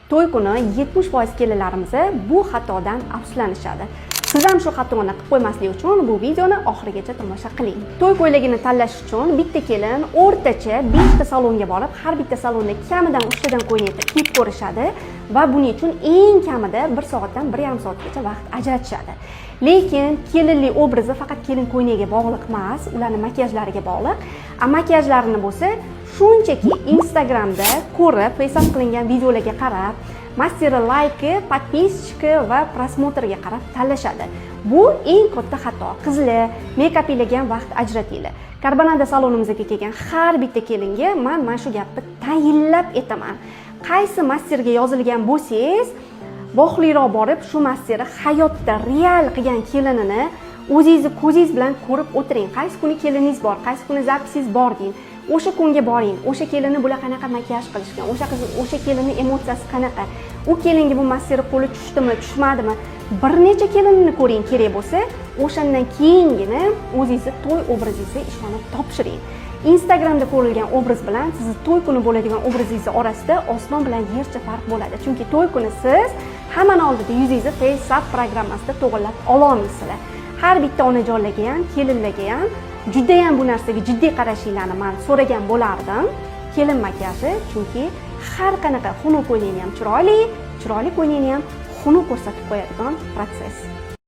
To'y kuni 70% kelinlarimiz bu xatodan afsuslanishadi. Siz ham shu xatoni qilib qo'ymaslik uchun bu videoni oxirigacha tomosha qiling. To'y ko'ylagini tanlash uchun bitta kelin o'rtacha 5 ta salonga borib, har bitta salonda kamidan 3 tadan ko'ylakni kiyib ko'rishadi va buning uchun eng kamida 1 soatdan 1,5 soatgacha vaqt ajratishadi. Lekin kelinlik obrazi faqat kelin ko'ylagiga bog'liq emas, ularni makiyajlariga bog'liq. A makiyajlarini bo'lsa shunchaki Instagramda ko'rib, face qilingan videolarga qarab, masteri layki, подписчики va просмотр ga qarab tanlashadi. Bu eng katta xato. Qizlar, meykapiga ham vaqt ajratinglar. Karbonada salonimizga kelgan har bitta kelinga man mana shu gapni tayinlab aytaman. Qaysi masterga yozilgan bo'lsangiz, vaqtliroq borib shu masterni hayotda real qilgan kelinini o'zingizni ko'zingiz bilan ko'rib o'tiring. Qaysi kuni keliningiz bor, qaysi kuni запись ingiz bor deng. O'sha kunga boring. O'sha kelinni bular qanaqa makiyaj qilishgan, o'sha qiz, o'sha kelinni emotsiyasi qanaqa, u kelinga bu master qo'li tushdimi, tushmadimi, bir necha kelinni ko'ring kerak bo'lsa. O'shandan keyingina o'zingizni to'y obrazingizga ishonib topshiring. Instagramda ko'rilgan obraz bilan sizni to'y kuni bo'ladigan obrazingizni orasida osmon bilan yercha farq bo'ladi, chunki to'y kuni siz hammani oldida yuzingizni FaceApp programmasida to'g'irlab ololmaysizlar. Har bitta onajonlarga ham, kelinlarga ham judayam bu narsaga jiddiy qarashinglarni man so'ragan bo'lardim. Kelin makiyaji chunki har qanaqa xunuk ko'ylakni ham chiroyli, chiroyli ko'ylakni ham xunuk ko'rsatib qo'yadigan protsess.